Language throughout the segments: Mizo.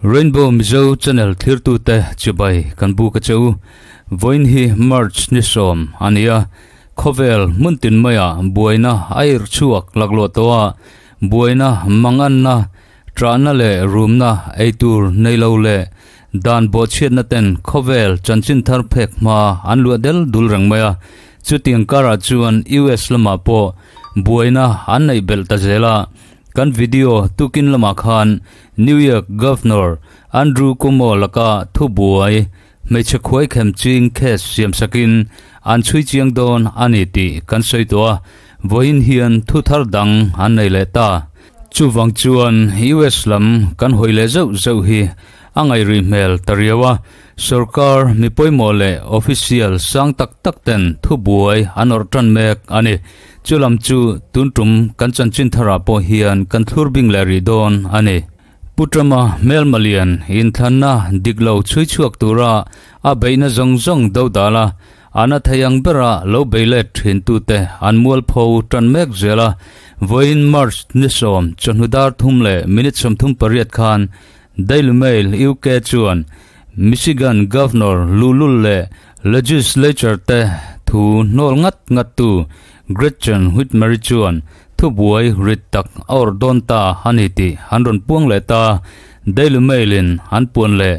Rainbow Mizo Channel thirtute chibai kan bu ka cheu voin hi March ni som ania khovel muntin maya buaina air chuak laglo towa buaina mangan na trana le rumna eitur neilo le dan bo chiat na ten khovel chanchin thar phek ma an lu del dul rang maya chutiang kara chuan US lama po buaina an nei bel ta zela kan video tukin lama khan New York Governor Andrew Cuomo laka thu buai meiche khuai khem ching khes siam sakin an chui chiang don ani ti kan soi to voin hian thu thar dang an nei le ta chuwang chuan US lam kan hoile zau zau hi angai ri mel tariawa sarkar mi poimo le official sang tak tak ten thu buai an or tran mek ani chulam chu tuntum kan chanchin thara po hian kan thurbing le ri don ani putrama melmalian in thanna diklo chui chuak tura a beina zong zong do dala ana thayang bera lo beile thin tu te anmual pho tran mek zela voin March nisom chonhudar thumle minute som thum pariat khan Daily Mail UK chuan Michigan Governor Lulul le legislature te thu nol ngat ngat tu Gretchen Whitmer chuan thu buai rit tak or don ta haniti hanron puang le ta Daily Mail in han puan le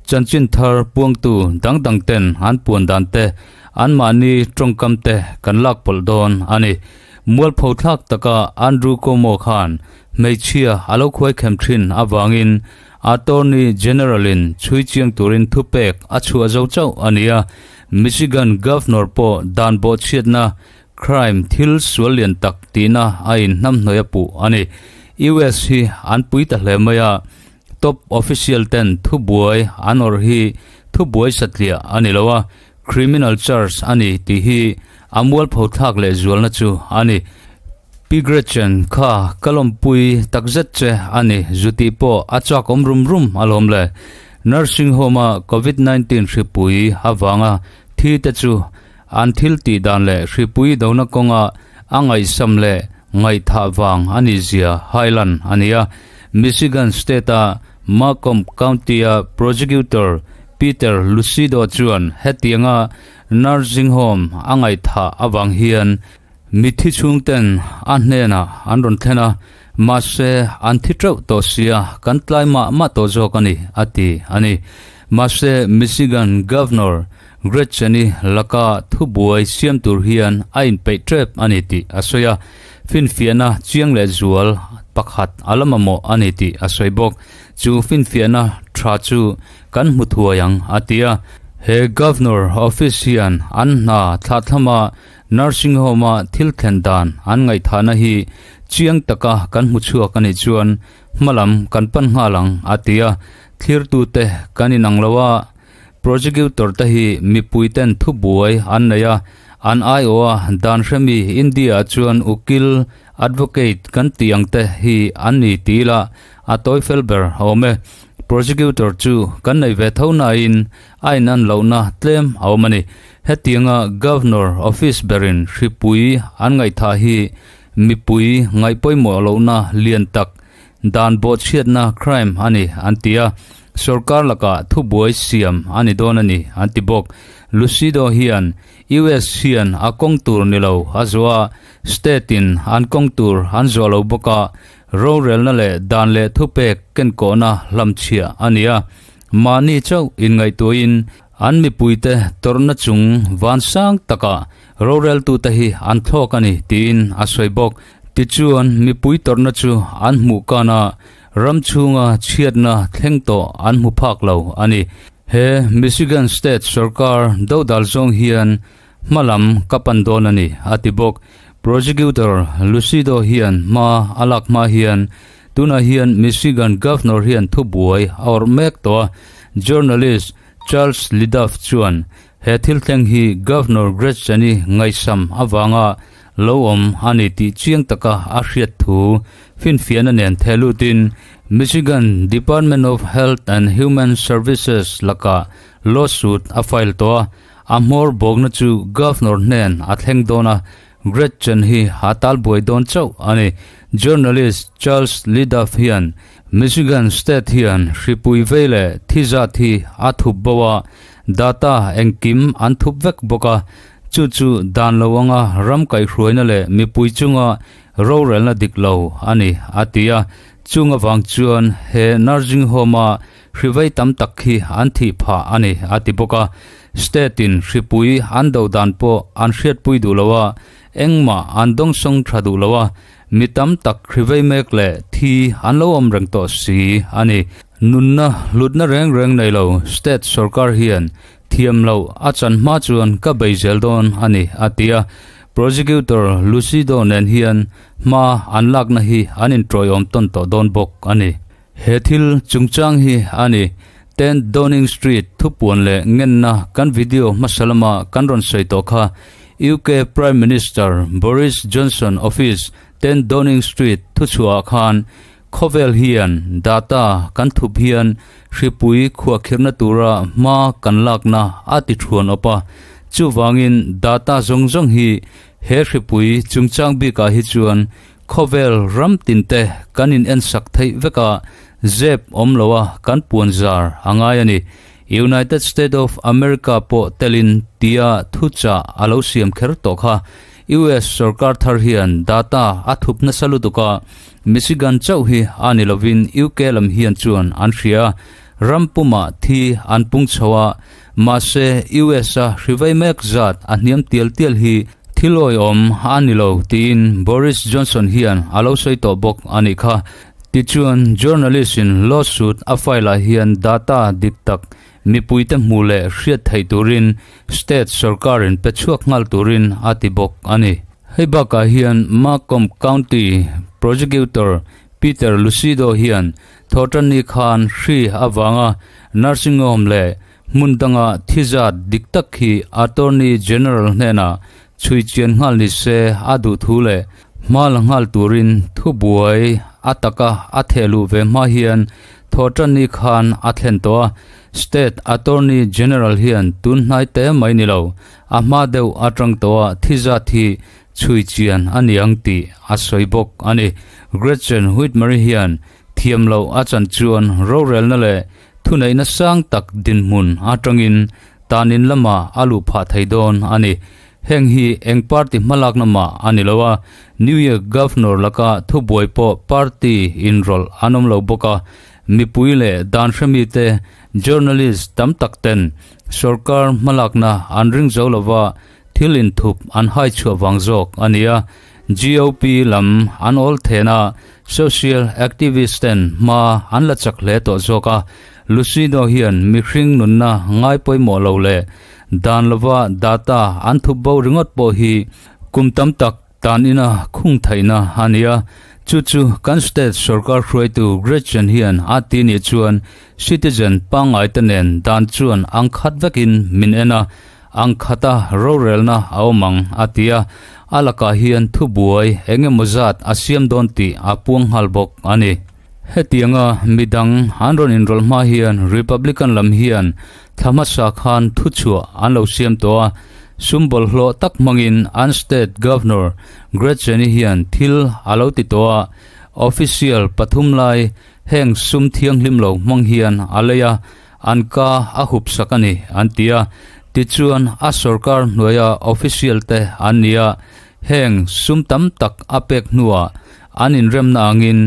chanchin thar puang tu dang dang ten han puan dan te an mani tongkam te kan lak pol don ani mual pho thak taka Andrew Cuomo khan meichia alo khuai khem thin awangin Attorney General in chui chiang turin thupek achua zo chau ania Michigan Governor po dan bo chiatna crime thil sualian tak tina ain nam noya pu ani US hi an pui ta hle maya top official ten thu buai anor hi thu buai satlia ani lowa criminal charge ani ti hi amual pho thak le zualna chu ani Pigretchen kha kalompui takzet che ani zuti po achak om rum rum alom le nursing home a COVID-19 hripui awanga thi te chu an thil ti dan le hripui dona konga angai samle ngai tha wang ani zia highland ania Michigan State a Macomb County a prosecutor Peter Lucido chuan hetianga nursing home angai tha awang hian mithi chung ten a hnena an ron thena ma se an thi trau to sia kan tlai ma ma to zo kani ati ani ma se Michigan Governor Gretchen laka thu buai siam tur hian ain pe trep ani ti asoya finfiana chiang le zual pakhat alamamo ani ti asoibok chu finfiana tha chu kan mu thuayang atia he governor office hian an na thla thlama nursing home a thil thlen dan an ngai thana hi chiang taka kan mu chuak ani chuan hmalam kan pan ngalang atia thlir tu te kaninang lowa prosecutor te hi mipui ten thu buai an neia an ai oa dan hremi India chuan ukil advocate kan tiang te hi an ni tila a toy felber home prosecutor chu kan nei ve tho na in ain an lo na tlem awmani hetianga governor office berin hripui an ngai tha hi mipui ngai poimo lo na lian tak dan bo chiat na crime ani antia sarkar laka thu buai siam ani don ani antibok Lucido hian US hian a kong tur nilo azwa state in an kong tur an zolo boka ro rel na le dan le thupek ken ko na lamchia ania mani chau in ngai tuin an mi puite torna chung van sang taka ro rel tu te hi an thok ani tin asoibok ti chuan mi pui torna chu an mu kana ram chunga chiatna thleng to an mu phak lo ani he Michigan State sarkar dodal zong hian malam kapan don ani atibok prosecutor Lucido hian ma alak ma hian tuna hian Michigan Governor hian thu buai or mek to journalist Charles Lidaf chuan he thil thleng hi Governor Gretchen ngai sam awanga loom ani ti chiang taka a hriat thu finfiana nen thelutin Michigan Department of Health and Human Services laka lawsuit a file to a mor bogna chu governor nen a thleng dona Gretchen hi a talbuai dawn chauh a ni. Journalist Charles LeDuff hian Michigan State hian hripui vei leh thi zat hi a thup bo a, data engkim an thup vek bawk a, chu chu dan lo anga ram kaihhruaina leh mipui chunga rorelna dik lo a ni, a ti a. Chung avang chuan he nursing home-a hrivei tam tak hi an thih phah a ni, a ti bawk a. State-in hripui an do dan pawh an hriatpui duh lo a, engmah an dawngsawng tha duh lo a, mi tam tak hrivei mek leh thi an lo awm reng tawh si a ni. Nunna hlutna reng reng nei lo state sorkar hian thiam loh a chan hma chuan ka bei zel dawn a ni, a ti a. Prosecutor Lucido nen hian hma an lakna hi an inṭawiawm tawn tawh dawn bawk a ni. He thil chungchang hi a ni. 10 Downing Street thupuan leh ngenna kan video hmasa lama kan rawn sawi tawh kha UK Prime Minister Boris Johnson office 10 Downing Street thuchhuah ah khan khawvel hian data kan thup hian hripui khuahkhirhna tura hma kan lakna a ti thuan awp a. Chuvangin data zawng zawng hi he hripui chungchang bikah hi chuan Khawvel ram tinte kan in ensak theih vek a, zep awm lo a kan puan zar a ngai a ni. United State of America pawh telin tia thuchah a lo siam kher tawh kha. US sorkar thar hian data a thup nasa lutuk a, Michigan chauh hi a ni lovin UK lam hian chuan an hria. Ram pumah thi an pung chho a, Mahse, US-a hrivei mek zat a hniam tial tial hi thil awihawm a ni lo tiin Boris Johnson hian a lo sawi tawh bawk a nih kha. Tichuan, journalist-in lawsuit a file-ah hian data dik tak mipuite hmuh leh hriat theih turin state sorkarin pe chhuak nghal turin a ti bawk a ni. Hei bakah hian Macomb County Prosecutor Peter Lucido hian Thawhtanni khan hri avanga nursing home leh hmun danga thi zat dik tak hi Attorney General hnenah chhui chian nghal ni se a duh thu leh hma la nghal turin thubuai a taka a theh luh ve hma hian Thawhtanni khan a thlen tawh a. State Attorney General hian tun hnai te mai ni lo, a hma deuh atang tawh a thi zat hi chhui chian a ni ang tih a sawi bawk a ni. Gretchen Whitmer hian Thiam loh a chan chuan rorelna leh thuneihna sang tak dinhmun atangin tanin lamah a luh phah thei dawn a ni. Heng hi eng party hmalakna mah a ni lo a, New York Governor laka thubuai pawh party inrawlh an awm lo bawk a, mipui leh dan hremite journalist tam tak ten sawrkar hmalakna an ring zo lova thil inthup an hai chhuah vang zawk a ni a. GOP lam an awl then a, social activist ten hma an la chak hle tawh zawk a. Lucido hian mihring nunna ngai pawimawh lo leh dan lova data an thup bo ringawt pawh hi kum tam tak tan ina khung theihna a ni a. Chu chu kan state sorkar hruaitu Gretchen hian a ti nih chuan citizen pangngai te nen dan chuan ang khat vekin min en a, Ang khata rorelna a awm ang, a ti a. A lakah hian thubuai eng emaw zat a siam dawn tih a puang nghal bawk a ni. Hetianga midang an rawn inrawlh hma hian Republican lam hian thla hmasa khan thuchhuah an lo siam tawh a, sum bawlhhlawh tak hmangin an state governor Gretchen-i hian thil a lo ti tawh a, official pathum lai heng sum thianghlim lo hmang hian a lei a, An ka a hup sak a ni, an ti a. Tichuan, a sorkar hnuaia official te an ni a, heng sum tam tak a pek hnuah an inremna angin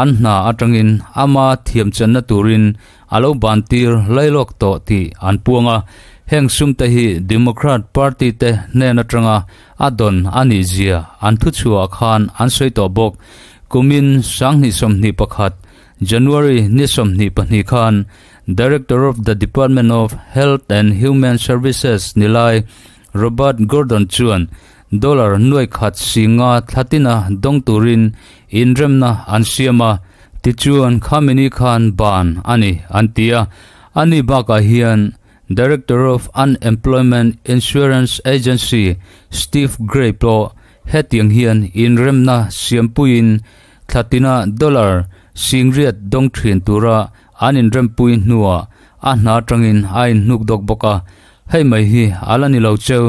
an hna atangin ama thiamchanna turin a lo bantir lailawk tawh tih an puang a. Heng sum te hi Democrat party te hnen atanga a dawn a nih zia an thuchhuah khan an sawi tawh bawk. Kumin 2021 January ni 22 khan Director of the Department of Health and Human Services ni lai Robert Gordon chuan dollar nuai khat singa thlatina dawng turin inremna an siam a, tichuan khami khan ban a ni an ti a. Ani bakah hian Director of Unemployment Insurance Agency Steve Gray pawh hetiang hian inremna siampuiin Thlatina dollar singriat dawng thin tura an inrempui hnuah a hna atangin a inhnuk dawk bawk a, hei mai hi a la ni lo cheu.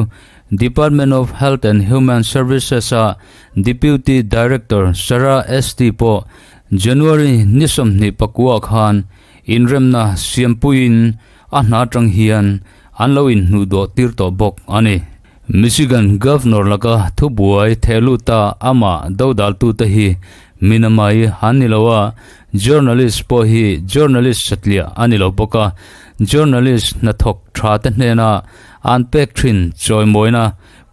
Department of Health and Human Services-a Deputy Director Sarah Esty pawh January ni 29 khan inremna siampuiin a hna atang hian an lo inhnuhdawh tir tawh bawk a ni. Michigan Governor laka thubuai thehluta amah dodaltute hi minamai an ni lo a, journalist pawh hi journalist satliah a ni lo bawk a, journalist hnathawk tha te hnena an pek thin chawimawina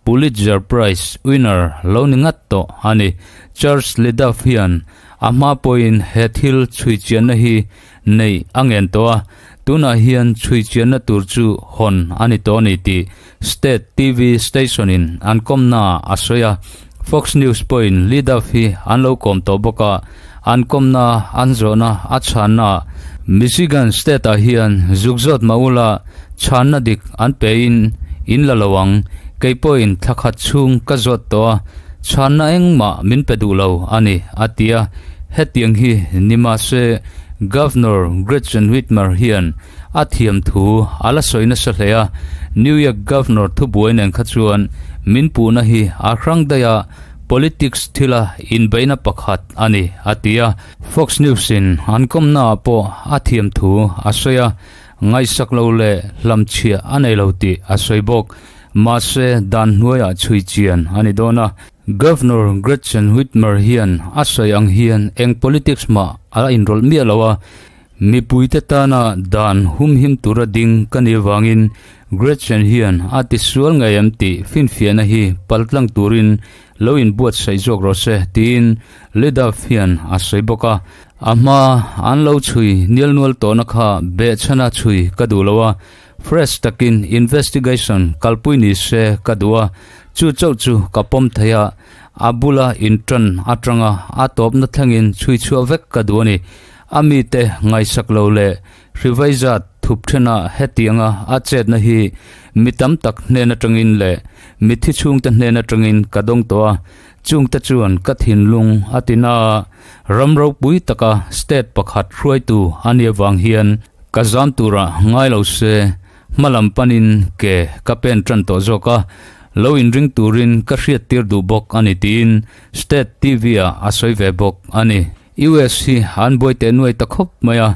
Pulitzer Prize winner lo ni ngat tawh a ni. Charles LeDuff hian a hma pawhin he thil chhuichianna hi neih a ngen tawh a, tunah hian chhuichianna tur chu hawn a ni tawh a ni tih State TV station in an kawmna a sawi a, Fox News pawhin LeDuff hi an lo kawm tawh bawk a, an kawmna an zawhna a chhanna Michigan State ah hian zuk zawt mah ula chhanna dik an pe in in la lo ang, kei pawhin thla khat chhung ka zawt tawh a, chhanna engmah min pe duh lo a ni, a ti a. Hetiang hi ni mahse Governor Gretchen Whitmer hian a thiam thu a la sawi nasa hle a, New York Governor thubuai nen kha chuan min puhna hi a hrang daih a, politics thila inbeihna pakhat a ni, a ti a. Fox News in an kawmnaah pawh a thiam thu a sawi a, ngaihsak lo leh hlamchhiah a nei lo tih a sawi bawk. Mahse, dan hnuaiah chhui chian a ni dawn a. Governor Gretchen Whitmer hian a sawi ang hian eng politics mah a inrawlh miah lo a, Mipuite tana dan humhim tura ding ka nih avangin Gretchen hian a tisual ngei em tih finfiahna hi paltlang turin lo inbuatsaih zawk rawh se tiin Leduff hian a sawi bawk a. A hma an lo chhui nial nual tawhna kha behchhana chhui ka duh lo a, fresh takin investigation kalpui ni se ka duh a, chu chauh chu ka pawm thei a, a bula inṭan aṭanga a tawpna thlengin chhui chhuah vek ka duh a ni. A mite ngaihsak lo leh hrivai zat thup thena hetianga a chetna hi mi tam tak hnen atangin leh mitthi chhungte hnen atangin ka dawng tawh a, chungte chuan ka thinlung a ti na a, ram ropui taka state pakhat hruaitu a nih avang hian ka zam turah ngai lo se hmalam panin ke ka pen tan tawh zawk a, lo inring turin ka hriattir duh bawk a ni tiin state TV ah a sawi ve bawk a ni. US hi an buai teh nuai ta khawp mai a,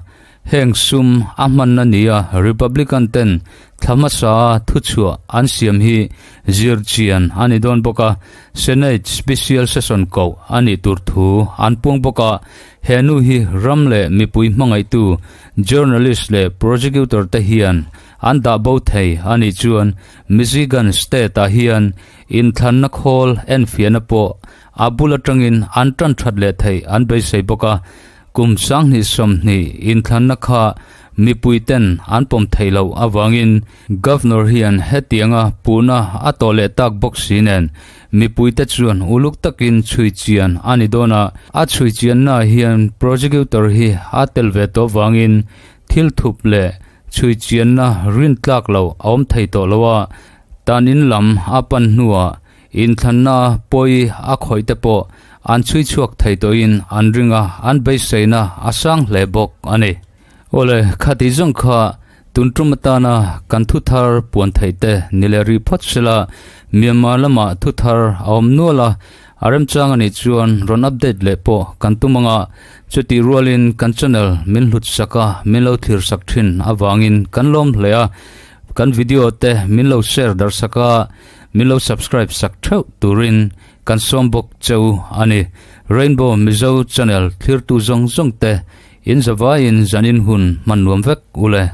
heng sum a hmanna nia Republican ten thla hmasa a thuchhuah an siam hi zir chian a ni dawn bawk a, Senate special session koh a nih tur thu an puang bawk a, he nu hi ram leh mipui hmangaihtu journalist leh prosecutor te hian an dah bo thei a nih chuan Michigan state ah hian inthlanna khawl enfiahna pawh A bul atangin an tan that leh theih an beisei bawk a, kum 2020 inthlanna kha mipui ten an pawm theih loh avangin Governor hian hetianga puhna a tawh leh tak bawk si nen mipuite chuan uluk takin chhui chian a ni dawn a, a chhui chianna hian Prosecutor hi a tel ve tawh vangin thil thup leh chhui chianna rintlak loh a awm thei tawh lo a, tan in lam a pan hnuah Inthlanna pawi a khawih te pawh an chhui chhuak thei tawhin an ring a, an beiseina a sang hle bawk a ni. Awle, khati zawng kha tun tum atana kan thu thar puan theih te ni leh rih phawt sela, Myanmar lamah thu thar a awm nual a, a remchang a nih chuan rawn update leh pawh kan tum ang a, chutih rualin kan channel min hlut sak a, min lo thlir sak thin avangin kan lawm hle a, kan video te min lo share darh sak a, Min lo subscribe sak theuh turin kan sawm bawk cheu a ni. Rainbow Mizo channel thlirtu zawng zawng te in zavaiin zanin hun hman nuam vek ule.